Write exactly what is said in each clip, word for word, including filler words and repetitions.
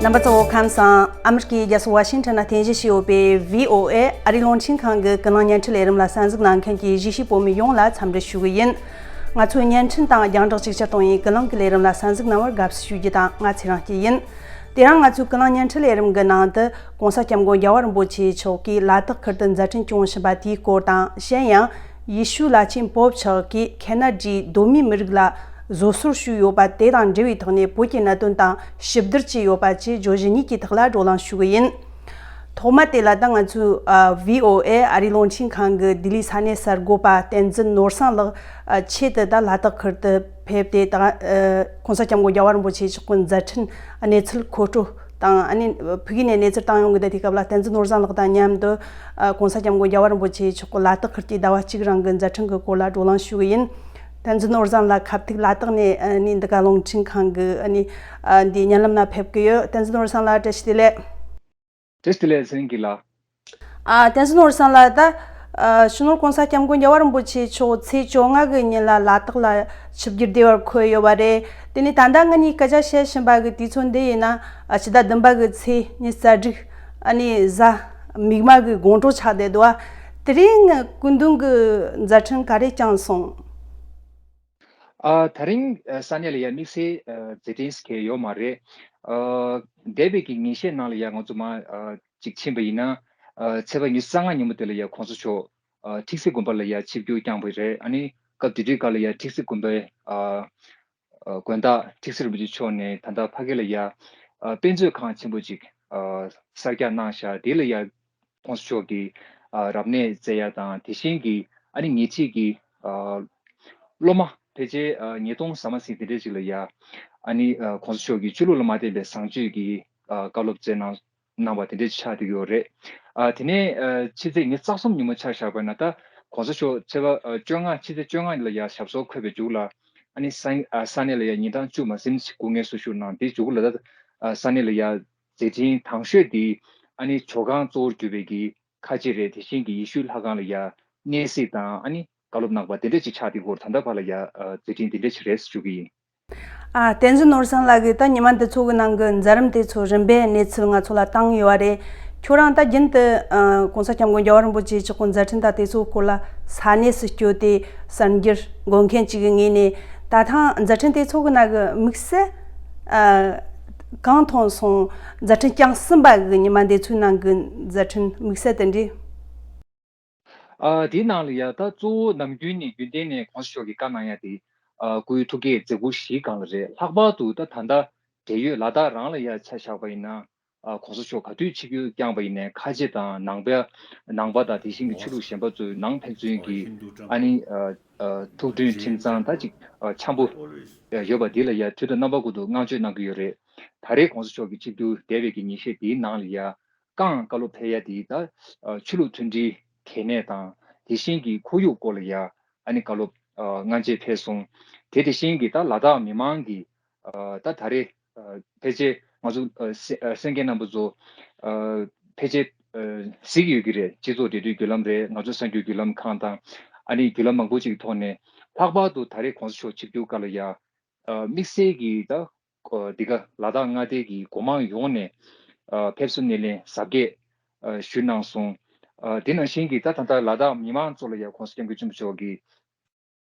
རྣམ་པ་ཚོ་ཁམས་བཟང་། ཨ་མི་རི་ཀའི་རྒྱལ་ས་ཝ་ཤིང་ཊོན་ན་རྟེན་གཞི་བྱས་ཡོད་པའི་བྷི་ཨོ་ཨེ་ཨ་རིའི་རླུང་འཕྲིན་ཁང་གི་ཀུན་གླེང་བརྙན་འཕྲིན་ལས་རིམ་ལ་གསན་གཟིགས་གནང་མཁན་གྱི་གཞིས་བྱེས་བོད་མི་ཡོངས་ལ་འཚམས་འདྲི་ཞུ་གི་ཡིན། ང་ཚོའི་བརྙན་འཕྲིན་དང་རྒྱང་བསྒྲགས་ཅིག་ཅར་གཏོང་བའི་ཀུན་གླེང་གི་ལས་རིམ་ལ་གསན་གཟིགས་གནང་བར་དགའ་བསུ་ཞུ་རྒྱུ་དང་། ང་ཚེ་རིང་སྐྱིད་ཡིན། དེ་རིང་ང་ཚོའི་ཀུན་གླེང་བརྙན་འཕྲིན་ལས་རིམ་གྱི་ནང་དུ་༸གོང་ས་༸སྐྱབས་མགོན་རྒྱལ་བ་རིན་པོ་ཆེ་མཆོག་གིས་ལ་དྭགས་ཁུལ་དུ་མཛད་འཕྲིན་སྐྱོང་བཞིན་པ་དེའི་སྐོར་དང་། གཞན་ཡང་ཡེ་ཤུ་བླ་ཆེན་པོབ་མཆོག་གིས་ཁེ་ན་ཌིའི་གདོད་མའི་མི་རིགས་ལ་བཟོད་གསོལ་ཞུས་ཡོད་པ་དེ་དང་འབྲེལ་བའི་ཐོག་ནས་བོད་ཀྱི་གནད་དོན་དང་ཞིབ་བསྡུར་བྱས་ཡོད་པ་བཅས་བརྗོད་གཞི་གཉིས་ཀྱི་ཐོག་ལ་བགྲོ་གླེང་ཞུ་གི་ཡིན། ཐོག་མ་དེ་ལ་ད་ང་ཚོའི་ཨ་བྷི་ཨོ་ཨེ་ཨ་རིའི་རླུང་འཕྲིན་ཁང་གི་ལྡི་ལིའི་ས་གནས་གསར་འགོད་པ་བསྟན་འཛིན་ནོར་བཟང་ལགས་ཨ་ཆེད་དུ་ད་ལ་དྭགས་ཁུལ་དུ་ཕེབས་ཏེ། ད་ཨ་༸གོང་ས་༸སྐྱབས་མགོན་རྒྱལ་བ་རིན་པོ་ཆེ་མཆོག་གི་མཛད་འཕྲིན་གནས་ཚུལ་མཁོ་སྤྲོད་དང་། ཨ་ནི་ཕ་གི་ནས་གནས་ཚུལ་བཏང་ཡོང་གི་འདུག་དེ་སྐབས་ལ་བསྟན་འཛིན་ནོར་བཟང་ལགས་དང་མཉམ་དུ་ཨ་༸གོང་ས་༸སྐྱབས་མགོན་རྒྱལ་བ་རིན་པོ་ཆེ་མཆོག་གི་ལ་དྭགས་ཁུལ་གྱི་ཟླ་བ་གཅིག་རིང་གི་མཛད་འཕྲིན་གྱི་སྐོར་ལ་བགྲོ་གླེང་ཞུ་གི་ཡིན། བསྟན་འཛིན་ནོར་བཟང་ལགས་ཁ་ཐུག་ལ་དྭགས་ནས་ཨ་ནི་འདི་ག་རླུང་འཕྲིན་ཁང་གི་ཨ་ནི་ཨ་འདི་བརྙན་ལམ་ན་ཕེབས་ཀྱི་ཡོད། བསྟན་འཛིན་ནོར་བཟང་ལགས་བཀྲ་ཤིས་བདེ་ལེགས། བཀྲ་ཤིས་བདེ་ལེགས། ཚེ་རིང་སྐྱིད་ལགས། ཨ་བསྟན་འཛིན་ནོར་བཟང་ལགས། ད་ཨ་སྤྱི་ནོར་༸གོང་ས་༸སྐྱབས་མགོན་རྒྱལ་བ་རིན་པོ་ཆེ་མཆོག་ཚེས་བཅོ་ལྔ་གི་ཉིན་ལ་ལ་དྭགས་ལ་ཆིབས་བསྒྱུར་བདེ་བར་འཁོད་ཡོད་པ་རེད། དེ་ནས་ད་ལྟ་ང་གཉིས་སྐད་ཆ་བཤད་བཞིན་པ་གི་དུས་ཚོད་འདི་ཡིན་ན་ཨ་ཕྱི་ཟླ་བདུན་པ་གི་ཚེས་ཉི་ཤུ་རྩ་དྲུག་ཨ་ནི་གཟའ་མིག་དམར་གི་དགོང་དྲོ་ཆགས་བསྡད་འདུག་ཨ་དེ་རིང་སྐུ་མདུན་གྱི་མཛད་འཕྲིན་ག་རེ་བསྐྱངས་སོང་། ཨ་དེ་རིང་ཨ་ས་གནས་ལ་ཡ་དམིགས་བསལ་ཨ་མཛད་འཕྲིན་ཞིག་ཡོད་མ་རེད། ཨ་འདས་པའི་གི་ཉིན་ཤས་ནང་ལ་ཡ་ང་ཚོ་མ་ཨ་ཅིག་ཕྱིན་པ་ཡིན་ན། ཨ་ཚེས་པ་ཉི་ཤུ་རྩ་ལྔ་ཉིན་མོ་དེ་ལ་ཡ་༸གོང་ས་མཆོག་ཨ་ཁྲིག་སེ་དགོན་པ་ལ་ཡ་ཆིབས་བསྒྱུར་བསྐྱངས་པ་རེད། ཨ་ནི་སྐབས་དེ་དུས་སྐབས་ལ་ཡ་ཁྲིག་སེ་དགོན་པའི་ཨ་ཨ་དགོན་བདག་ཁྲིག་སེ་རིན་པོ་ཆེ་མཆོག་ནས་ད་ལྟ་ཕ་གི་ལ་ཡ་ཨ་དཔེ་མཛོད་ཁང་ཆེན་པོ་ཅིག་ཨ་གསར་རྒྱག་གནང་ཤག་དེ་ལ་ཡ་༸གོང་ས་མཆོག་གིས་ཨ་རབ་གནས་བསྩལ་ཡ་དང་། དེ་བཞིན་གྱི་ཨ་ནི་ཉེ་འཁྲིས་ཀྱི་ཨ་སློབ་མ་ཕལ་ཆེར་ཨ་ཉིས་སྟོང་ཟ་མ་ཟིན་དེ་འདྲས་ཅིག་ལ་ཡ་ཨ་ནི་ཨ་༸གོང་ས་མཆོག་གིས་ཆོས་ལུགས་ལ་མ་བརྟེན་པའི་བཟང་སྤྱོད་ཀྱི་ཨ་བཀའ་སློབ་སྩལ་གནང་གནང་བ་དེ་འདྲས་ཆགས་བསྡད་ཡོད་རེད། ཨ་དེ་ནས་ཨ་ཕྱི་ཚེས་ཉི་ཤུ་རྩ་གསུམ་ཉིན་མོ་ཆ་བཞག་པ་ན། ད་༸གོང་ས་མཆོག་ཚེས་པ་ཨ་བཅོ་ལྔ་ཕྱི་ཚེས་བཅོ་ལྔ་ལ་ཡ་ཞབས་སོར་འཁོད་པའི་མཇུག་ལ་ཨ་ནི་ས་ཨ་ས་གནས་ལ་ཡ་ཉིན་གྲངས་བཅུ་མ་ཟིན་ཞིག་སྐུ་ངལ་གསོ་བཞུགས་གནང་། དེའི་མཇུག་ལ་ད་ཨ་ས་གནས་ལ་ཡ་མཛད་འཕྲིན་དང་ཤོས་དེ་ཨ་ནི་ཇོ་ཁང་གཙོ་བོར་གྱུར་པའི་གི་ཁ་ཆེ་རེད། དེ་བཞིན་གྱི་ཡེ་ཤུའི་ལྷ་ཁང་ལ་ཡ་གནས་གཟིགས་དང་ཨ་ནི་བཀའ་སློབ་གནང་བ་དེ་འདྲ་ཅིག་ཆགས་དེ་སྐོར་ད་ལྟ་བར་ལ་ཡ་ཨ་མཛད་འཕྲིན་དེ་འདྲ་ཅིག་རེད་ཞུ་གི་ཡིན། ཨ་བསྟན་འཛིན་ནོར་བཟང་ལགས་ཀྱིས་ད་ཉི་མ་འདི་ཚོ་གི་ནང་གི་མཛད་རིམ་དེ་ཚོ་རིམ་པས་གནས་ཚུལ་ང་ཚོ་ལ་བཏང་ཡོད་པ་རེད། ཁྱོད་རང་ད་རྒྱུན་དུ་ཨ་༸གོང་ས་༸སྐྱབས་མགོན་རྒྱལ་བ་རིན་པོ་ཆེ་མཆོག་གི་མཛད་འཕྲིན་དང་དེ་ཚོའི་སྐོར་ལ་ས་གནས་སུ་བསྐྱོད་དེ་གསར་འགྱུར་འགོད་མཁན་ཅིག་གི་ངོས་ནས། ད་ཐེངས་མཛད་འཕྲིན་དེ་ཚོ་གི་ནང་གི་དམིགས་བསལ་ཨ་གང་མཐོང་སོང་། མཛད་འཕྲིན་བསྐྱངས་ཟིན་པ་གི་ཉི་མ་འདི་ཚོའི་ནང་གི་མཛད་འཕྲིན་དམིགས་བསལ་དེ་འདྲས། ཨ་དེའི་ནང་ལ་ཡ་ད་གཙོ་བོ་ནམ་རྒྱུན་ནས་རྒྱུན་ལྡན་ནས་༸གོང་ས་མཆོག་གིས་བཀའ་གནང་ཡ་དེ་ཨ་སྐུའི་ཐུགས་བསྐྱེད་མཛད་ཁུར་བཞིའི་སྒང་ལ་རེད། ལྷག་པར་དུ་ད་ད་ལྟ་འབྲེལ་ཡོད་ལ་དྭགས་རང་ལ་ཡ་ཆ་བཞག་པ་ཡིན་ན། ཨ་༸གོང་ས་མཆོག་ག་དུས་ཆིབས་བསྒྱུར་བསྐྱངས་པ་ཡིན་ནའི་ཁ་ཆེ་དང་ནང་པ་ནང་པ་དང་དེ་བཞིན་གྱི་ཆོས་ལུགས་གཞན་པ་ཚོའི་ནང་ཕན་ཚུན་གྱི་ཨ་ནི་ཨ་ཨ་ཐུགས་མཐུན་ཁྲིམས་གཙང་ད་ཅིག་ཨ་འཆམ་པོ་ཡོད་པ་དེ་ལ་ཡ་དུས་དང་རྣམ་པ་ཀུན་ཏུ་བསྔགས་བརྗོད་གནང་གི་ཡོད་རེད། ད་རེས་༸གོང་ས་མཆོག་གི་ཆིབས་བསྒྱུར་འདས་པའི་གི་ཉིན་ཤས་དེའི་ནང་ལ་ཡ། བསྐྱངས་བཀའ་སློབ་ཕེབས་ཡ་དེ་ད་ཨ་ཆོས་ལུགས་མཐུན་སྒྲིལ་གལ་གནད་དང་དེ་བཞིན་གྱི་ཁོར་ཡུག་སྐོར་ལ་ཡ་ཨ་ནི་བཀའ་སློབ་ཨ་སྔ་རྗེས་ཕེབས་སོང་། དེ་དེ་བཞིན་གྱི་ད་ལ་དྭགས་མི་མང་གི་ཨ་ད་ད་རེས་ཨ་ཕལ་ཆེར་ང་ཚོ་ཨ་གསན་ཨ་གསན་མཁན་རྣམ་པ་ཚོ་ཨ་ཕལ་ཆེར་ཨ་གཟིགས་ཡོད་ཀྱི་རེད། སྤྱི་ཚོགས་འབྲེལ་མཐུད་བརྒྱུད་ལམ་རེད། ང་ཚོ་གསར་འགྱུར་བརྒྱུད་ལམ་ཁག་དང་ཨ་ནི་བརྒྱུད་ལམ་མང་པོ་ཅིག་གི་ཐོག་ནས་ལྷག་པར་དུ་ད་རེས་༸གོང་ས་མཆོག་ཆིབས་བསྒྱུར་སྐབས་ལ་ཡ། ཨ་དམིགས་བསལ་གྱིས་ད་ཨ་འདི་ག་ལ་དྭགས་མངའ་སྡེ་གི་སྒོ་མང་ཡོངས་ནས་ཨ་ཕེབས་བསུ་སྣེ་ལེན་གཟབ་རྒྱས་ཨ་ཞུས་གནང་སོང་། ཨ་དེ་ནང་བཞིན་གྱི་ད་ད་ལྟ་ལ་དྭགས་མི་མང་ཚོ་ལ་ཡང་༸གོང་ས་༸སྐྱབས་མགོན་ཆེན་པོ་མཆོག་གིས་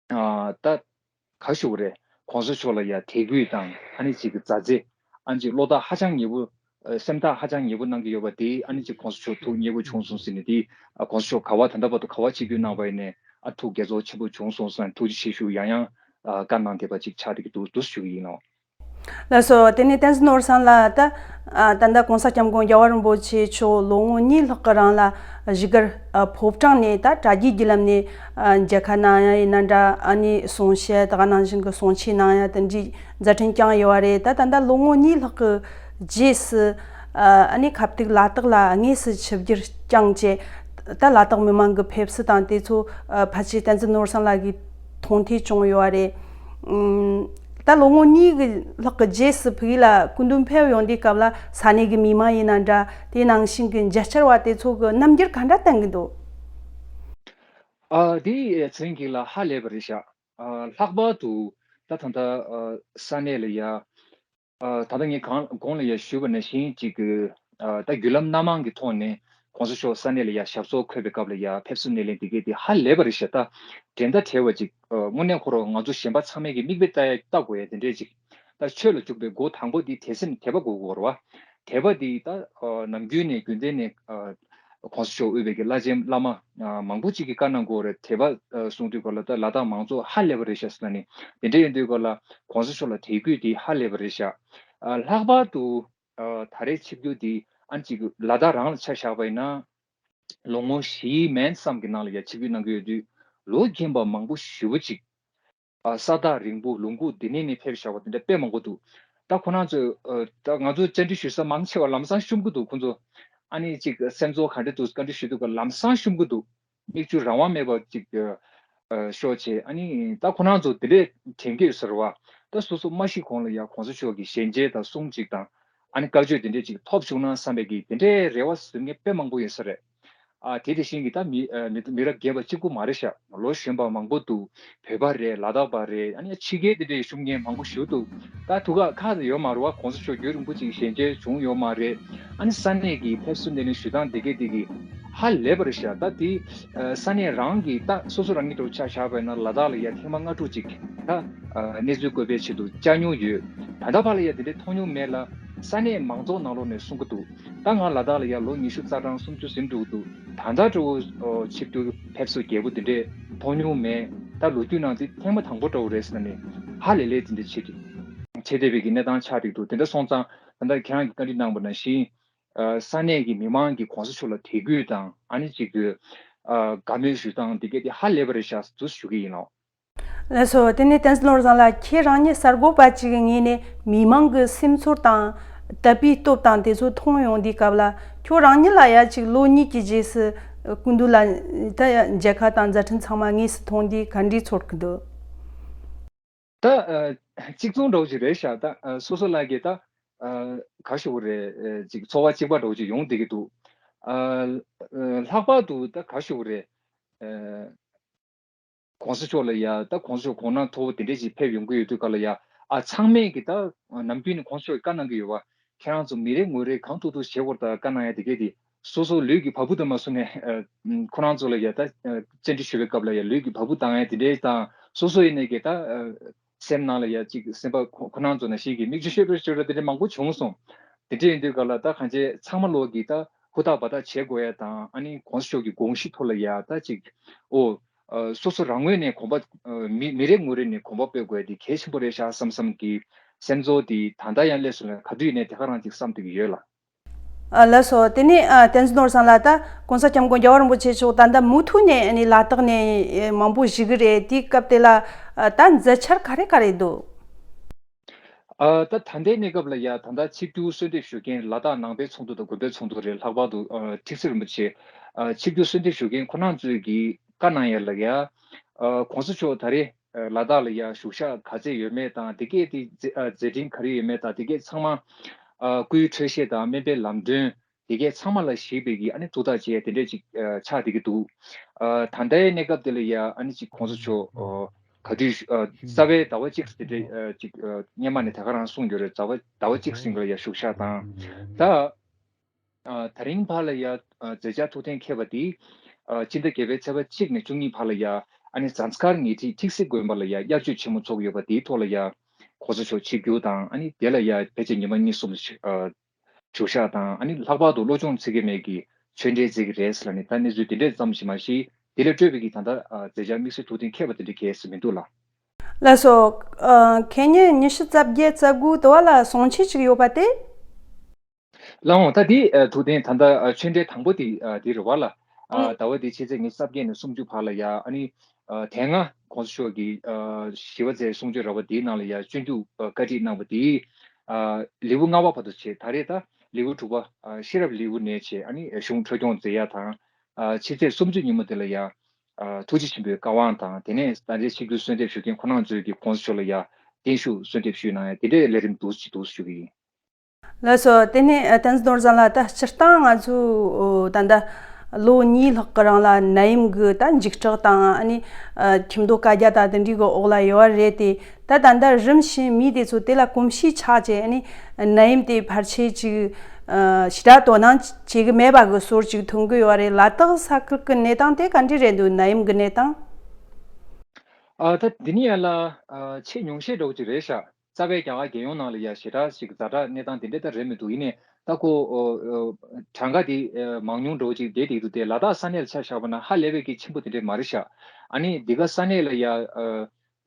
ཨ་ད་ག་ཞུ་དགོས་རེད། ༸གོང་ས་མཆོག་ལ་ཡང་དད་གུས་དང་ཨ་ནི་ཅིག་གི་མཛའ་བརྩེ། ཨ་ནི་ཅིག་བློ་ཐག་ཧ་ཅང་ཉེ་པོ། ཨ་སེམས་ཐག་ཧ་ཅང་ཉེ་པོ་གནང་གི་ཡོད་པ་དེ། ཨ་ནི་ཅིག་༸གོང་ས་མཆོག་ཐུགས་མཉེས་པོ་བྱུང་སོང་ཟེར་ནས་དེ། ཨ་༸གོང་ས་མཆོག་ག་བ་ད་ལྟ་བར་དུ་ག་བ་ཆིབས་བསྒྱུར་གནང་བ་ཡིན་ནའི་ཨ་ཐུགས་དགྱེས་ཚོར་ཆེན་པོ་བྱུང་སོང་ཟེར་ནས་ཐུགས་རྗེ་ཆེ་ཞུ་ཡང་ཡང་ཨ་བཀའ་གནང་བསྡད་པ་ཅིག་ཆགས་བསྡད་ཀྱི་འདུག་འདུག་ཞུ་གི་ཡིན་ནོ། ལགས་སོ། དེ་ནས་བསྟན་འཛིན་ནོར་བཟང་ལགས། ད་ཨ་ད་ལྟ་༸གོང་ས་༸སྐྱབས་མགོན་རྒྱལ་བ་རིན་པོ་ཆེ་མཆོག་ལོ་ངོ་གཉིས་ལྷག་གི་རིང་ལ་བཞུགས་སྒར་ཨ་ཕོ་བྲང་ནས་ད་དྲ་རྒྱའི་བརྒྱུད་ལམ་ནས་ཨ་མཇལ་ཁ་གནང་ཡ་ཡིན་ན་འདྲ། ཨ་ནི་གསུང་བཤད་དེ་ག་ནང་བཞིན་གྱི་གསུང་ཆོས་གནང་ཡ་དེ་འདྲའི་མཛད་འཕྲིན་བསྐྱངས་ཡོད་པ་རེད། ད་ད་ལྟ་ལོ་ངོ་གཉིས་ལྷག་གི་རྗེས་སུ་ཨ་ནི་ཁ་ཐུག་ལ་དྭགས་ལ་དངོས་སུ་ཆིབས་བསྒྱུར་བསྐྱངས་བྱས། ད་ལ་དྭགས་མི་མང་གི་ཕེབས་བསུ་དང་དེ་ཚོ་ཨ་ཕལ་ཆེར་བསྟན་འཛིན་ནོར་བཟང་ལགས་ཀྱིས་མཐོང་ཐོས་བྱུང་ཡོད་པ་རེད། ཨུམ། ད་ལོ་ངོ་གཉིས་ཀྱི་ལྷག་གི་རྗེས་སུ་ཕ་གི་ལ་སྐུ་མདུན་ཕེབས་ཡོང་དུས་སྐབས་ལ་ས་གནས་ཀྱི་མི་མང་ཡིན་ན་འདྲ། དེ་ནང་བཞིན་གྱི་མཇལ་བཅར་བ་དེ་ཚོ་གི་རྣམ་འགྱུར་ག་འདྲ་བསྟན་གྱི་འདུག་ཨ་དེ་ཚེ་རིང་སྐྱིད་ལགས་ཧ་ལས་པ་རེད་ཤག་ཨ་ལྷག་པར་དུ་ད་ད་ལྟ་ཨ་ས་གནས་ལ་ཡ་ ཨ། ད་ལྟ་ངས་གང་གོང་ལ་ཡ་ཞུས་པ་ནང་བཞིན་ཅིག་གི། ཨ། ད་བརྒྱུད་ལམ་སྣ་མང་གི་ཐོག་ནས་༸གོང་ས་མཆོག་ས་གནས་ལ་ཡ་ཞབས་སོར་འཁོད་པའི་སྐབས་ལ་ཡ་ཕེབས་བསུ་སྣེ་ལེན་དེ་གས་དེ་ཧ་ལས་པ་རེད་ཤག་ད་འགྲན་ཟླ་བྲལ་བ་ཅིག་ཨ། དངོས་གནས་ཁོ་རང་ང་ཚོ་གཞན་པ་ཚང་མས་ཀྱི་མིག་དཔེ་ལྟ་ཡ་ལྟ་དགོས་ཡ་དེ་འདྲས་ཅིག་ད་ཆོས་ལ་འཇུག་པའི་སྒོ་དང་པོ་དེ་དད་སེམས་དད་པ་དགོས་དགོས་རེད་བ། དད་པ་དེ་ད་ཨ། ནམ་རྒྱུན་ནས་རྒྱུན་ལྡན་ནས་ཨ། ༸གོང་ས་མཆོག་དབུས་པའི་གི་བླ་ཆེན་བླ་མ་ཨ། མང་པོ་ཅིག་གིས་བཀའ་གནང་དགོས་རེད། དད་པ་ཨ། གསུང་དུས་སྐབས་ལ་ད་ལ་དྭགས་མང་ཚོགས་ཧ་ལས་པ་རེད་ཤག་ཟེར་ན་ནི་དེ་འདྲ་ཡིན་དུས་སྐབས་ལ་༸གོང་ས་མཆོག་ལ་དད་གུས་དེ་ཧ་ལས་པ་རེད་ཤག་ཨ། ལྷག་པར་དུ་ཨ། ད་རེས་ཆིབས་བསྒྱུར་དེ་ཨ་ནི་ཅིག་ལ་དྭགས་རང་ལ་ཆ་བཞག་པ་ཡིན་ན་ལོ་ངོ་བཞིའི་མན་ཙམ་གྱི་ནང་ལ་ཡ་ཆིབས་བསྒྱུར་གནང་གི་ཡོད་དུས་ལོ་རྒན་པ་མང་པོ་ཞེ་པོ་ཅིག་ཨ། ས་ཐག་རིང་པོ་ལུང་ཁུག་འདི་ནས་ནི་ཕེབས་བཞག་པ་དེ་འདྲ་དཔེ་མང་པོ་འདུག་ད་ཁོ་རང་ཚོས་ཨ། ད་ང་ཚོ་བཅར་འདྲི་ཞུ་ས་མང་ཆེ་བ་ལམ་སང་བཤུམ་གི་འདུག་ཁོ་ཚོ་ཨ་ནི་ཅིག་སེམས་ཚོར་ག་འདྲ་འདུག་བཀའ་འདྲི་ཞུ་དུས་ཀ་ལམ་སང་བཤུམ་གི་འདུག་མིག་ཆུ་རང་དབང་མེད་པ་ཅིག་ཨ། ཤོར་བྱས། ཨ་ནི་ད་ཁོ་རང་ཚོ་དེ་འདྲས་དྲན་གྱི་ཡོད་ས་རེད་བ། ད་སོ་སོ་མ་ཤི་གོང་ལ་ཡ་༸གོང་ས་མཆོག་གི་ཞལ་མཇལ་དང་གསུང་ཅིག་དང་ཨ་ནི་བཀའ་ཆོས་དེ་འདྲས་ཅིག་ཐོབ་བྱུང་ན་བསམ་པའི་གི་དེ་འདྲས་རེ་བ་ཟེར་མཁན་དཔེ་མང་པོ་ཡོད་ས་རེད། ཨ། དེ་དེ་བཞིན་གྱི་ད་མི་ཨ། མི་མི་རབས་རྒས་པ་གཅིག་པུ་མ་རེད་ཤག་ལོ་གཞོན་པ་མང་པོ་འདུག་བོད་པ་རེད། ལ་དྭགས་པ་རེད། ཨ་ནི་ཕྱི་རྒྱལ་དེ་འདྲའི་བཤུམ་མཁན་མང་པོ་ཞིག་འདུག་ད་ཐུག་ཁག་ཁག་དེ་ཡོད་མ་རེད་བ། ༸གོང་ས་མཆོག་རྒྱུན་རིང་པོ་ཅིག་ཞལ་མཇལ་བྱུང་ཡོད་མ་རེད། ཨ་ནི་ས་གནས་ཀྱི་ཕེབས་བསུ་སྣེ་ལེན་ཞུ་སྟངས་དེ་གས་དེ་གི་ཧ་ལས་པ་རེད་ཤག་ད་དེ་ཨ། ས་གནས་རང་གི་ད་སོ་སོ་རང་གི་འགྲོ་ཆ་བཞག་པ་ཡིན་ན་ལ་དྭགས་ལ་ཡ་ཐེངས་མ་ལྔ་དྲུག་ཅིག་ད་ཨ། གནས་ཚུལ་བཀོད་པའི་ཆེད་དུ་བཅར་མྱོང་ཡོད། ད་ལྟ་བར་ལ་ཡ་དེ་འདྲའི་མཐོང་མྱོང་མེད་ལ། ས་གནས་མང་ཚོགས་ནང་ལོགས་ནས་གསུང་གི་འདུག་ད་ང་ལ་དྭགས་ལ་ཡ་ལོ་ཉི་ཤུ་རྩ་གྲངས་སུམ་ཅུ་ཟིན་འགྲོ་གི་འདུག་ད་ལྟ་འདྲ་བོ་ཨོ། ཆིབས་བསྒྱུར་ཕེབས་བསུ་རྒྱས་པོ་འདི་འདྲས་མཐོང་མྱོང་མེད། ད་ལོ་རྒྱུས་ནང་དེ་ཐེངས་མ་དང་པོ་འདྲ་བོ་རེད་ཟེར་ན་ནི་ཧ་ལས་ལས་དེ་འདྲས་བྱེད་བྱེད་བསྡད་པའི་གི་གནས་སྟངས་ཆགས་བསྡད་འདུག་དེ་འདྲ་སོང་ཙང་ད་ལྟ་ཁྱེད་རང་གིས་བཀའ་འདྲི་གནང་པ་ནང་བཞིན་ཨ། ས་གནས་ཀྱི་མི་མང་གིས་༸གོང་ས་མཆོག་ལ་དད་གུས་དང་ཨ་ནི་གཅིག་གི་ཨ། དགའ་མོས་ཞུ་སྟངས་འདི་གས་དེ་ཧ་ལས་པ་རེད་ཤག་འདུག་ཞུ་གི་ཡིན་ལགས། ལགས་སོ། དེ་ནས་བསྟན་འཛིན་ནོར་བཟང་ལགས། ཁྱེད་རང་ཉིད་གསར་འགོད་པ་ཅིག་གི་ངོས་ནས་མི་མང་གི་སེམས་ཚོར་དང་དད་པའི་སྟོབས་དང་དེ་ཚོ་མཐོང་ཡོང་དུས་སྐབས་ལ་ཁྱོད་རང་ཉིད་ལ་ཡ་ཅིག་ལོ་གཉིས་ཀྱི་རྗེས་སུ་སྐུ་མདུན་ལ་ད་མཇལ་ཁ་དང་མཛད་འཕྲིན་ཚང་མ་དངོས་སུ་མཐོང་དུས་ག་འདྲའི་ཚོར་གི་འདུག་ད་ཨ། གཅིག་མཚུངས་འདྲ་བོ་ཅིག་རེད་ཤག་ད་ཨ། སོ་སོ་ལ་གི་ད་ཨ། ག་ཞུ་དགོས་རེད། ཨ། ཅིག་ཚོར་བ་གཅིག་པ་འདྲ་བོ་ཅིག་ཡོང་བསྡད་ཀྱི་འདུག་ཨ། ཨ། ལྷག་པར་དུ་ད་ག་ཞུ་དགོས་རེད། ཨ། ༸གོང་ས་མཆོག་ལ་ཡ་ད་༸གོང་ས་མཆོག་གོང་ན་མཐོ་བོ་དེ་འདྲས་ཅིག་ཕེབས་ཡོང་གི་ཡོད་དུས་སྐབས་ལ་ཡ། ཨ། ཚང་མས་ཀྱི་ད་ནམ་རྒྱུན་ནས་༸གོང་ས་མཆོག་གིས་བཀའ་གནང་གི་ཡོད་པ། ཁྱེད་རང་ཚོ་མི་རེ་ངོ་རེ་གང་ཐུབ་ཐུབ་བྱེད་དགོས་རེད། ད་བཀའ་གནང་ཡ་དེ་གས་དེ་སོ་སོ་ལུས་ཀྱི་བ་སྤུ་དང་མ་སོང་ནས་ཨ། ཁོ་རང་ཚོ་ལ་ཡ་ད་ཨ། བཅར་འདྲི་ཞུ་བའི་སྐབས་ལ་ཡ་ལུས་ཀྱི་བ་སྤུ་བཏང་ཡ་དེ་འདྲས་དང་སོ་སོ་ཡིན་ནས་ཀྱི་ད་ཨ། སེམས་ནང་ལ་ཡ་ཅིག་སེམས་པ་ཁོ་ཁོ་རང་ཚོ་ནང་བཞིན་གྱི་མིག་ཆུ་ཤོར་བའི་ཤོར་བ་དེ་འདྲ་མང་པོ་བྱུང་སོང་། དེ་འདྲ་ཡིན་དུས་སྐབས་ལ་ད་གང་ཅི་ཚང་མ་ལོག་གིས་ད་ཧུར་ཐག་འབད་ཐག་བྱེད་དགོས་ཡ་དང་ཨ་ནི་༸གོང་ས་མཆོག་གི་དགོངས་གཞི་ཐོག་ལ་ཡ་ད་ཅིག་ཨོ། ཨ། སོ་སོ་རང་ངོས་ནས་གོམ་པ་ཨ། མི་མི་རེ་ངོ་རེ་ནས་གོམ་པ་སྤོས་དགོས་ཡ་དེ་གལ་ཆེན་པོ་རེད་ཤག་བསམ་བསམ་གྱི་སེམས་ཚོར་དེ་ད་ལྟ་ཡང་སླེབས་སོང་ལ་ག་དུས་ཡིན་ནའི་དེ་ག་རང་ཅིག་བསམ་བསྡད་ཀྱི་ཡོད་ལགས། ཨ། ལགས་སོ། དེ་ནས་ཨ། བསྟན་འཛིན་ནོར་བཟང་ལགས། ད་༸གོང་ས་༸སྐྱབས་མགོན་རྒྱལ་བ་རིན་པོ་ཆེ་མཆོག་ད་ལྟ་མུ་མཐུད་ནས་ཨ་ནི་ལ་དྭགས་ནས་མང་པོ་བཞུགས་ཀྱི་རེད། དེའི་སྐབས་དེ་ལ་ཨ། ད་མཛད་འཆར་ག་རེ་ག་རེ་འདུག་ཨ། ད་ད་ལྟའི་གནས་སྐབས་ལ་ཡ་ད་ལྟ་ཆིབས་བསྒྱུར་གསོལ་འདེབས་ཞུ་མཁན་ལ་དྭགས་ནང་པའི་ཚོགས་འདུ་དང་དགོན་པའི་ཚོགས་འདུ་རེད། ལྷག་པར་དུ་ཨ། ཁྲི་ཟུར་རིན་པོ་ཆེ་ཨ། ཆིབས་བསྒྱུར་གསོལ་འདེབས་ཞུ་མཁན་ཁོ་རང་ཚོས་ཀྱིས་བཀའ་གནང་ཡ་ལ་ཡ། ཨ། ༸གོང་ས་མཆོག་ད་རེས་ཨ། ལ་དྭགས་ལ་ཡ་བཞུགས་ཤག་ག་ཚད་ཡོད་མེད་དང་དེ་གས་དེ་མཛད་ཨ། མཛད་འཕྲིན་ག་རེ་ཡོད་མེད་དང་དེ་གས་ཚང་མ་ཨ། སྐུའི་འཕྲོད་བཞེས་དང་སྨན་པའི་ལམ་སྟོན་དེ་གས་ཚང་མ་ལ་གཞིགས་པའི་གི་ཨ་ནི་ཐུགས་ཐག་བཅད་དེ་འདྲས་ཅིག་ཨ། ཆགས་བསྡད་ཀྱི་འདུག་ཨ། ད་ལྟའི་གནས་སྐབས་དེ་ལ་ཡ་ཨ་ནི་ཅིག་༸གོང་ས་མཆོག་ཨ། ག་དུས་ཨ། རྩ་བའི་ཟླ་བ་གཅིག་དེ་འདྲས་ཨ། ཅིག་ཨ། སྔོན་མ་ནས་ད་ག་རང་གསུངས་ཡོད་རེད། ཟླ་བ་ཟླ་བ་གཅིག་ཟིན་ག་ལ་ཡ་བཞུགས་ཤག་དང་། ད་ཨ། ད་རིང་བར་ལ་ཡ་ཨ། མཛད་འཆར་ཐུགས་གཏན་འཁེལ་བ་དེ་ཨ། སྤྱི་ཟླ་བརྒྱད་པའི་ཚེས་པ་གཅིག་ནས་བཅུ་གཉིས་བར་ལ་ཡ་ཨ་ནི་ཟངས་དཀར་ཉེ་འཁྲིས་ཐིག་སེ་དགོན་པ་ལ་ཡ་དབྱར་ཆོས་ཆེན་མོ་ཚོགས་ཡོད་པ་དེའི་ཐོག་ལ་ཡ་༸གོང་ས་མཆོག་ཆིབས་བསྒྱུར་དང་ཨ་ནི་དེ་ལ་ཡ་ཕལ་ཆེར་ཉི་མ་གཉིས་གསུམ་ལ་ཨ། བཞུགས་ཤག་དང་ཨ་ནི་ལྷག་པར་དུ་བློ་སྦྱོང་ཚིག་གེ་མེད་ཀྱི་ཆོས་འབྲེལ་མཛད་ཀྱི་རེད་ཟེར་ལ་ནི་ད་གནས་ཚུལ་དེ་འདྲས་ཙམ་ཞིག་མ་གཞི་དེ་ལས་སྤྲོས་པའི་གི་ད་ལྟ་ཨ། མཛད་འཆར་དམིགས་བསལ་ཐུགས་གཏན་འཁེལ་བ་དེ་འདྲ་གལ་སྲིད་མི་འདུག་ལགས། ལགས་སོ། ཨ། ཁེ་ཉིན་ཉི་ཤུ་རྩ་བརྒྱད་རྩ་དགུ་དུ་བ་ལ་གསུང་ཆོས་ཅིག་ཡོད་པ་དེ། ལགས་འོང་། ད་དེ་ཨ། ཐུགས་གཏན་ད་ལྟ་ཨ། ཆོས་འབྲེལ་དང་པོ་དེ་ཨ། དེ་རེད་བ་ལགས། ཨ། ཨང་། ཟླ་བ་འདིའི་ཕྱི་ཚེས་ཉི་ཤུ་རྩ་བརྒྱད་ནས་སུམ་ཅུ་བར་ལ་ཡ་ཨ་ནི། ཨ། དེ་སྔ་༸གོང་ས་མཆོག་གིས་ཨ། ཞི་བ་མཛད་གསུང་ཆོས་ར་བ་དེའི་ནང་ལ་ཡ་སྤྱོད་འཇུག་ཨ། བཀའ་ཁྲིད་གནང་བ་དེ་ཨ། ལེའུ་ལྔ་པ་བར་དུ་བྱས། ད་རེས་ད་ལེའུ་དྲུག་པ་ཨ། ཤེས་རབ་ལེའུ་ནས་བྱས་ཨ་ནི་གཞུང་འཕྲོས་སྐྱོང་མཛད་ཡ་དང་། ཨ། ཕྱི་ཚེས་སུམ་ཅུ་ཉིན་མོ་དེ་ལ་ཡ་ཨ། ཐུགས་རྗེ་ཆེན་པོའི་བཀའ་དབང་དང་དེ་ནས་ད་རེས་ཆིབས་བསྒྱུར་གསོལ་འདེབས་ཞུ་མཁན་ཁོ་རང་ཚོས་ཀྱིས་༸གོང་ས་མཆོག་ལ་ཡ་བརྟན་བཞུགས་གསོལ་འདེབས་ཞུས་གནང་ཡ་དེ་འདྲའི་ལས་རིམ་འདུག་ཅིག་འདུག་ཞུ་གི་ཡིན། ལགས་སོ། དེ་ནས་ཨ། བསྟན་འཛིན་ནོར་བཟང་ལགས། ད་སྤྱིར་བཏང་ང་ཚོ་ད་ལྟ་ ལོ་གཉིས་ལྷག་གི་རིང་ལ་ནད་ཡམས་ཀྱི་ད་འཇིགས་སྐྲག་དང་། ཨ་ནི་ཨ་ཁྱིམ་ཐོག་བཀའ་རྒྱ་དང་དེ་འདྲའི་གི་འོག་ལ་ཡོད་པ་རེད་དེ། ད་ད་ལྟ་རིམ་བཞིན་མི་དེ་ཚོ་དེ་ལ་གོམས་གཤིས་ཆགས་བྱས། ཨ་ནི་ནད་ཡམས་དེ་ཕལ་ཆེར་ཅིག་ཨ་ཞེ་དྲག་དོ་སྣང་བྱེད་ཀྱི་མེད་པ་གི་སོར་ཅིག་ཐོན་གི་ཡོད་པ་རེད། ལ་དྭགས་ས་ཁུལ་གི་གནས་སྟངས་དེ་ག་འདྲ་རེད་འདུག་ནད་ཡམས་ཀྱི་གནས་སྟངས། ཨ་ད་འདི་ནི་ཡ་ལ་ཨ་ཆེས་ཉུང་ཤས་འདྲ་བོ་ཅིག་རེད་ཤག་རྩ་བའི་རྒྱ་གར་རྒྱལ་ཡོངས་ནང་ལ་ཡ་ཞེ་དྲག་ཞིག་ཛ་དྲག་གནས་སྟངས་དེ་འདྲ་ད་རེད་མི་འདུག་ཡིན་ནའི་ད་ཁོ་ཨོ་ཨོ་གྲངས་ཀ་དེ་ཨ་མང་ཉུང་འདྲ་བོ་ཅིག་བསྡད་བསྡད་འདུག་དེ་ལ་དྭགས་ས་གནས་ལ་ཆ་བཞག་པ་ན་ཧ་ལས་པའི་གི་ཆེན་པོ་དེ་འདྲ་མ་རེད་ཤག་ཨ་ནི་འདི་ག་ས་གནས་ལ་ཡ་ཨ་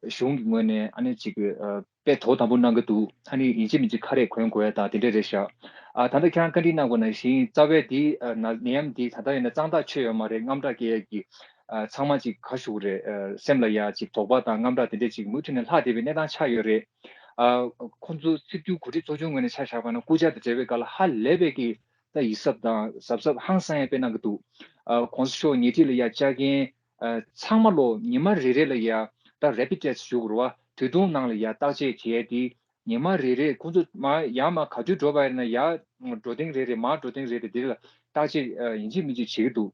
གཞུང་གི་ངོས་ནས་ཨ་ནི་ཅིག་ཨ་དཔེ་དོ་དམ་པོ་གནང་གི་འདུག་ཨ་ནི་ཡིན་གཅིག་མིན་གཅིག་ཁ་རས་གོན་དགོས་ཡ་ད་དེ་འདྲ་རེད་ཤག་ཨ་ད་ལྟ་ཁྱེད་རང་བཀའ་འདྲི་གནང་དགོས་ན་བཞིན་རྩ་བའི་འདི་ཨ་ན་ནད་ཡམས་འདི་ད་ལྟ་ཡིན་ན་གཙང་ཐག་ཆོད་ཡོད་མ་རེད། རྔམ་སྐྲག་སྐྱེ་ཡ་གི་ཨ་ཚང་མ་ཅིག་ག་ཞུ་གི་རེད། ཨ་སེམས་ལ་ཡ་ཅིག་དོགས་པ་དང་རྔམ་སྐྲག་དེ་འདྲས་ཅིག་མུ་མཐུད་ནས་ལྷག་བསྡད་པའི་གནས་སྟངས་ཆགས་ཡོད་རེད། ཨ་ཁོང་ཚོ་སྲིད་བྱུས་གོ་སྒྲིག་ཚོགས་ཆུང་ངོས་ནས་ཆ་བཞག་པ་ན་སྐུ་བཅར་དང་འབྲེལ་བའི་སྐབས་ལ་ཧ་ལས་པའི་གི་ད་ཡིད་གཟབ་དང་གཟབ་གཟབ་ཧང་སང་ཡ་དཔེ་གནང་གི་འདུག་ཨ་གོང་ས་མཆོག་ཉེ་འཁྲིས་ལ་ཡ་བཅར་མཁན་ཨ་ཚང་མ་ལོ་ཉི་མ་རེ་རེ་ལ་ཡ་ད་rapid test ཞུ་དགོས་རེད་བ། དུས་ཐུང་ནང་ལ་ཡ་བརྟག་དཔྱད་བྱས་ཏེ་ཉི་མ་རེ་རེ་ཁོང་ཚོ་མ་ཡར་མར་ག་དུས་འགྲོ་བ་ཡིན་ན་ཡར་འགྲོ་ཐེངས་རེ་རེ་མར་འགྲོ་ཐེངས་རེ་རེ་དེ་ལ་བརྟག་དཔྱད་ཨ་ཡིན་གཅིག་མིན་གཅིག་བྱེད་ཀྱི་འདུག་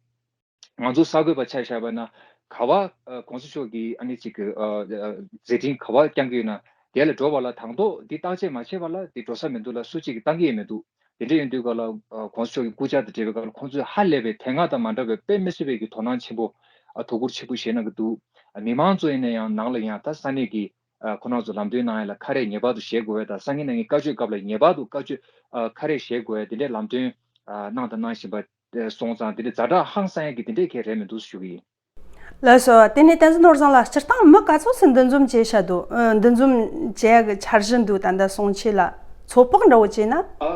ང་ཚོ་གསར་འགོད་པ་ཆ་བཞག་པ་ན་ག་བ་ཨ་གོང་ས་མཆོག་གིས་ཨ་ནི་ཅིག་གི་ཨ་ཨ་མཛད་འཕྲིན་ག་བ་བསྐྱངས་ཀྱི་ཡོད་ན་དེ་ལ་འགྲོ་བ་ལ་དང་ཐོག་འདི་བརྟག་དཔྱད་མ་བྱས་པ་ལ་འདི་འགྲོ་ས་མི་འདུག་ལ་སུ་གཅིག་གིས་བཏང་གི་ཡོད་མི་འདུག་དེ་འདྲ་ཡིན་དུས་ག་ལ་ཨ་གོང་ས་མཆོག་གི་སྐུ་བཅར་དང་འབྲེལ་བའི་སྐབས་ལ་ཁོང་ཚོས་ཧ་ལས་པའི་དེ་སྔ་དང་མ་འདྲ་བའི་དཔེ་མི་སྲིད་པའི་གི་དོ་སྣང་ཆེན་པོ་ཨ་དོ་ཁུར་ཆེན་པོ་བཞེས་གནང་གི་འདུག་ཨ་མི་མང་ཚོ་ཡིན་ན་ཡང་ནང་ལ་ཡང་ད་ས་གནས་ཀྱི་ཨ་ཁོ་རང་ཚོ་ལམ་སྟོན་གནང་ཡ་ལ་ཁ་རས་ངེས་པར་དུ་བཞེས་དགོས་པ་དང་། སང་ཉིན་གནངས་ཉིན་བཀའ་ཆོས་སྐབས་ལ་ངེས་པར་དུ་བཀའ་ཆོས་ཨ་ཁ་རས་བཞེས་དགོས་ཡ་དེ་འདྲའི་ལམ་སྟོན་ཨ་གནང་དང་གནང་བཞིན་པ་སོང་ཙང་དེ་འདྲའི་ཛ་དྲག་ཧང་སང་ཡ་གི་དེ་འདྲའི་གལ་རེད་མི་འདུག་ཞུ་གི་ཡིན། ལགས་སོ། དེ་ནས་བསྟན་འཛིན་ནོར་བཟང་ལགས། སྤྱིར་བཏང་མི་ག་ཚོད་ཙམ་འདུ་འཛོམས་བྱེད་བྱ་འདུག་ཨ་འདུ་འཛོམས་བྱེད་ཡ་གི་འཆར་གཞི་འདུག་ད་ལྟ་སོང་ཆེད་ལ་ཚོད་དཔག་འདྲ་བོ་བྱས་ན། ཨ་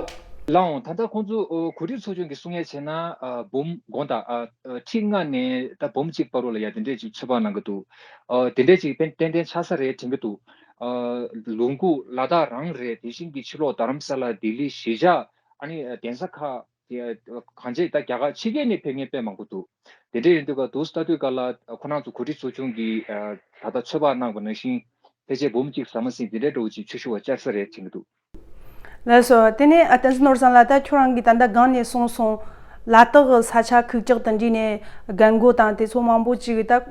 ལགས་འོང་། ད་ལྟ་ཁོང་ཚོ་ཨོ་གོ་སྒྲིག་ཚོགས་ཆུང་གིས་གསུང་ཡ་བྱས་ན་ཨ་འབུམ་དགོང་དག་ཨ་ཨ་ཁྲི་ལྔ་ནས་ད་འབུམ་གཅིག་བར་རུ་ལ་ཡ་དེ་འདྲས་ཅིག་ཚོད་དཔག་གནང་གི་འདུག་ཨ་དེ་འདྲས་ཅིག་ཏན་ཏན་ཏན་ཆགས་ས་རེད་དྲན་གི་འདུག་ཨ་ལུང་ཁུག་ལ་དྭགས་རང་རེད། དེ་བཞིན་གྱི་ཕྱི་ལོགས་རྡ་རམ་ས་ལ་ལྡི་ལི་གཞིས་ཆགས་ཨ་ནི་གདན་ས་ཁག་དེ་གང་ཅི་ད་རྒྱ་གར་ཕྱི་རྒྱལ་ནས་ཕེབས་མཁན་དཔེ་མང་པོ་འདུག་དེ་འདྲ་ཡིན་དུས་ག་འདུག་ལྟ་དུས་ག་ལ་ཁོ་རང་ཚོ་གོ་སྒྲིག་ཚོགས་ཆུང་གིས་ཨ་ད་ལྟ་ཚོད་དཔག་གནང་པ་ནང་བཞིན་ཕལ་ཆེར་འབུམ་གཅིག་ཟ་མ་ཟིན་དེ་འདྲའི་འདྲ་བོ་ཅིག་ཆུ་ཤུར་བ་བཅར་ས་རེད་དྲན་གྱི་འདུག་ལགས་སོ། དེ་ནས་ཨ་བསྟན་འཛིན་ནོར་བཟང་ལགས། ད་ཁྱོད་རང་གིས་ད་ལྟ་སྒང་ནས་གསུངས་སོང་། ལ་དྭགས་ཀྱི་ས་ཆ་ཁུག་ཀྱོག་དང་འདྲིས་ནས་རྒན་རྒོན་དང་དེ་ཚོ་མང་པོ་ཅིག་ད་ཨ་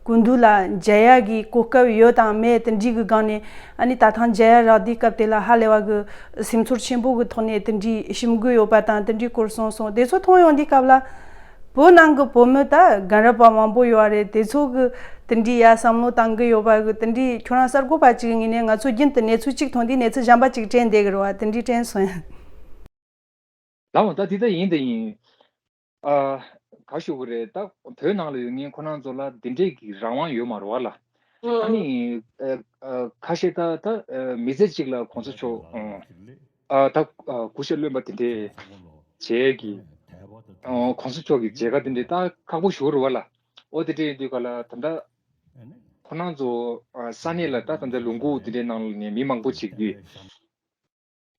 སྐུ་མདུན་ལ་མཇལ་ཡ་གི་གོ་སྐབས་ཡོད་དང་མེད་དེ་འདྲའི་གི་སྒང་ནས། ཨ་ནི་ད་ཐེངས་མཇལ་ཡ་རག་དུས་སྐབས་དེ་ལ་ཧ་ལས་པ་གི་སེམས་ཚོར་ཆེན་པོ་གི་ཐོག་ནས་དེ་འདྲའི་ཞིམ་དགོས་ཡོད་པ་དང་དེ་འདྲའི་སྐོར་གསུངས་སོང་། དེ་ཚོ་མཐོང་ཡོང་དུས་སྐབས་ལ་བོད་ནང་གི་བོད་མི་ད་རྒན་རབས་པ་མང་པོ་ཡོད་རེད། དེ་ཚོ་གི་དེ་འདྲའི་ཡ་བསམ་བློ་བཏང་གི་ཡོད་པ་གི་དེ་འདྲའི་ཁྱོད་རང་གསར་འགོད་པ་ཅིག་ཡིན་ནས་ང་ཚོ་རྒྱུན་དུ་གནས་ཚུལ་གཅིག་མཐོང་དུས་གནས་ཚུལ་གཞན་པ་ཅིག་དྲན་བསྡད་གི་རེད་བ། དེ་འདྲའི་དྲན་སོང་ཡ། ལགས་འོང་། ད་འདི་ལྟ་ཡིན་དེ་ཡིན། ཨ་ག་ཞུ་གི་རེད། ད་བོད་ནང་ལ་ཡོད་མཁན་ཁོ་རང་ཚོ་ལ་འདི་འདྲས་ཀྱི་རང་དབང་ཡོད་མ་རེད་བ་ལ། ཨ་ནི་ཨ་ཨ་ཁ་ཤས་ད་ད་ཨ་མི་ཚེ་གཅིག་ལ་གོང་ས་མཆོག་ཨ་ད་ཨ་གུས་ཞབས་ལོན་པ་དེ་འདྲས་བྱས་ཀྱི་ཨ་གོང་ས་མཆོག་གི་མཇལ་ཁ་དེ་འདྲས་ད་ཁག་པོ་ཞུ་གི་རེད་བ་ལ། ཨོ་དེ་འདྲས་ཡིན་དུས་ག་ལ་ད་ལྟ་ཁོ་རང་ཚོ་ཨ་ས་གནས་ལ་ད་ད་ལྟ་ལུང་ཁུག་དེ་འདྲས་ནང་ལ་ནས་མི་མང་པོ་ཅིག་གིས།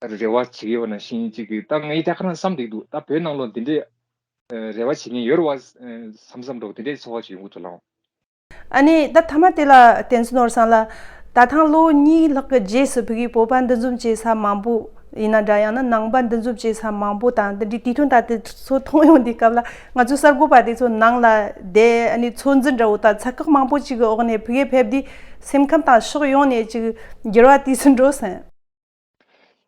རེ་བ་བྱེད་ཀྱི་ཡོད་པ་ནང་བཞིན་ཅིག་གི་ད་ངས་ད་ག་རང་བསམ་བསྡད་འདུག་ད་བོད་ནང་ལོགས་འདི་འདྲའི་ཨ་རེ་བ་བྱེད་མཁན་ཡོད་རེད་བ། ཨ་བསམ་བསམ་འདྲ་བོ་དེ་འདྲའི་ཚོར་བ་ཅིག་ཡོང་གི་འདུག་ལགས། ཨ་ནི་ད་མཐའ་མ་དེ་ལ་བསྟན་འཛིན་ནོར་བཟང་ལགས། ད་ཐེངས་ལོ་གཉིས་ལྷག་གི་རྗེས་སུ་ཕ་གིའི་བོད་པ་འདུ་འཛོམས་བྱེད་ས་མང་པོ་ཡིན་ན་འདྲ། ཡང་ན་ནང་པ་འདུ་འཛོམས་བྱེད་ས་མང་པོ་དང་འདི་འདྲའི་དུས་སྟོན་ད་དེ་ཚོ་མཐོང་ཡོང་དུས་སྐབས་ལ་ང་ཚོ་གསར་འགོད་པ་དེ་ཚོ་ནང་ལ་བསྡད། ཨ་ནི་ཚོད་འཛིན་འདྲ་བོ་དང་ཚ་ཁག་མང་པོ་ཅིག་གི་འོག་ནས་ཕ་གིར་ཕེབས་དུས་སེམས་ཁམས་དང་ཕྱོགས་ཡོངས་ནས་ཅིག་འགྱུར་བ་དུས་སུ་འགྲོ་སོང་།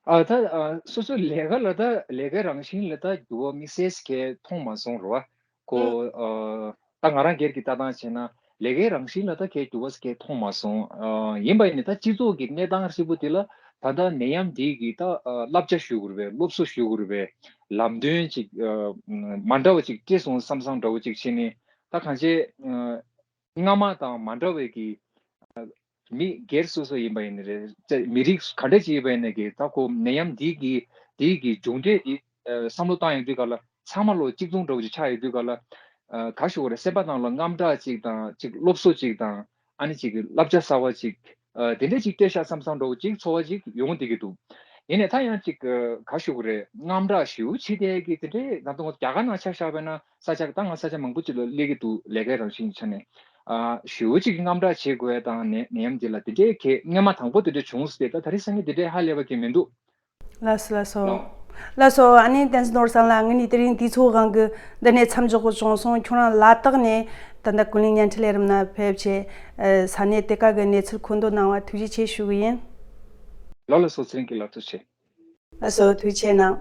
ཨ་ད་ཨ་སོ་སོའི་ལས་ཀ་ལ་ད་ལས་ཀའི་རང་བཞིན་ལ་ད་འགྱུར་བ་དམིགས་བསལ་གང་མཐོང་མ་སོང་རེད་བ། ཁོ་ཨ་ད་ང་རང་སྒེར་གྱི་ལྟ་སྟངས་བྱས་ན་ལས་ཀའི་རང་བཞིན་ལ་ད་གའི་འགྱུར་བ་གང་མཐོང་མ་སོང་། ཨ་ཡིན་པ་ཡིན་ནའི་ད་སྤྱི་ཚོགས་ཀྱི་གནས་སྟངས་ཧྲིལ་པོ་དེ་ལ་ད་ལྟ་ནད་ཡམས་འདི་གི་ད་ཨ་བསླབ་བྱ་ཞུ་དགོས་རེད་པས། སློབ་གསོ་ཞུ་དགོས་རེད་པས། ལམ་སྟོན་ཅིག་ཨ་མ་འདྲ་བ་ཅིག་སྤྲད་སོང་བསམ་བསམ་འདྲ་བོ་ཅིག་བྱས་ནས་ད་གང་བྱས་ཨ་སྔ་མ་དང་མ་འདྲ་བའི་གི་ཨ་མི་སྒེར་སོ་སོ་ཡིན་པ་ཡིན་ནའི་རེད། མི་རིགས་ག་འདྲ་ཅིག་ཡིན་པ་ཡིན་ནའི་གི་ད་ཁོ་ནད་ཡམས་འདི་གི་འདི་གི་མཇུག་འབྲས་འདི་ཨ་བསམ་བློ་བཏང་ཡོང་དུས་ག་ལ་ཚང་མ་ལོ་གཅིག་མཚུངས་འདྲ་བོ་ཅིག་ཆགས་ཡོང་དུས་ག་ལ་ཨ་ག་ཞུ་དགོས་རེད། སེམས་པ་ནང་ལ་དངངས་སྐྲག་ཅིག་དང་ཅིག་སློབ་གསོ་ཅིག་དང་ཨ་ནི་ཅིག་གི་བསླབ་བྱ་གསར་བ་ཅིག་ཨ་དེ་འདྲ་ཅིག་སྤྲད་ཤག་བསམ་བསམ་འདྲ་བོ་ཅིག་ཚོར་བ་ཅིག་ཡོང་བསྡད་ཀྱི་འདུག་ཡིན་ནའི་ད་ཡང་ཅིག་ག་ཞུ་དགོས་རེད། དངངས་སྐྲག་ཞེ་པོ་བྱེད་བསྡད་ཀྱི་དེ་འདྲའི་ད་དུང་རྒྱ་གར་ནང་ཆ་བཞག་པ་ཡིན་ན་ས་ཆ་ད་ང་ས་ཆ་མང་པོ་ཅིག་ལ་སླེབས་ཀྱི་འདུག་ལས་ཀའི་རང་བཞིན་ཆ་ནས། ཨ་ཞེ་པོ་ཅིག་གི་དངངས་སྐྲག་བྱེད་དགོས་དང་ནད་ནད་ཡམས་འདི་ལ་དེ་འདྲའི་གལ་སྔོན་མ་དང་པོ་དེ་འདྲ་བྱུང་སྲིད་ད་ད་རེས་སང་ཉིན་དེ་འདྲའི་ཧ་ལས་པ་གི་མི་འདུག་ལགས་སོ་ལགས་སོ། ལགས། ལགས་སོ། ཨ་ནེ་བསྟན་འཛིན་ནོར་བཟང་ལགས། ངས་ནི་དེ་རིང་དུས་ཚོད་དབང་གིས་འདི་ནས་མཚམས་འཇོག་དགོས་བྱུང་སོང་། ཁྱོད་རང་ལ་དྭགས་ནས་ད་ལྟ་ཀུན་གླེང་བརྙན་འཕྲིན་ལས་རིམ་ནང་ཕེབས་བྱས། ཨ། ས་གནས་དེ་ག་གི་གནས་ཚུལ་མཁོ་འདོན་གནང་བར་ཐུགས་རྗེ་ཆེ་ཞུ་གི་ཡིན། ལགས་ལགས་སོ། ཚེ་རིང་གི་ལགས་ཐུགས་རྗེ་ཆེ། ལགས་སོ། ཐུགས་རྗེ་ཆེ་གནང་།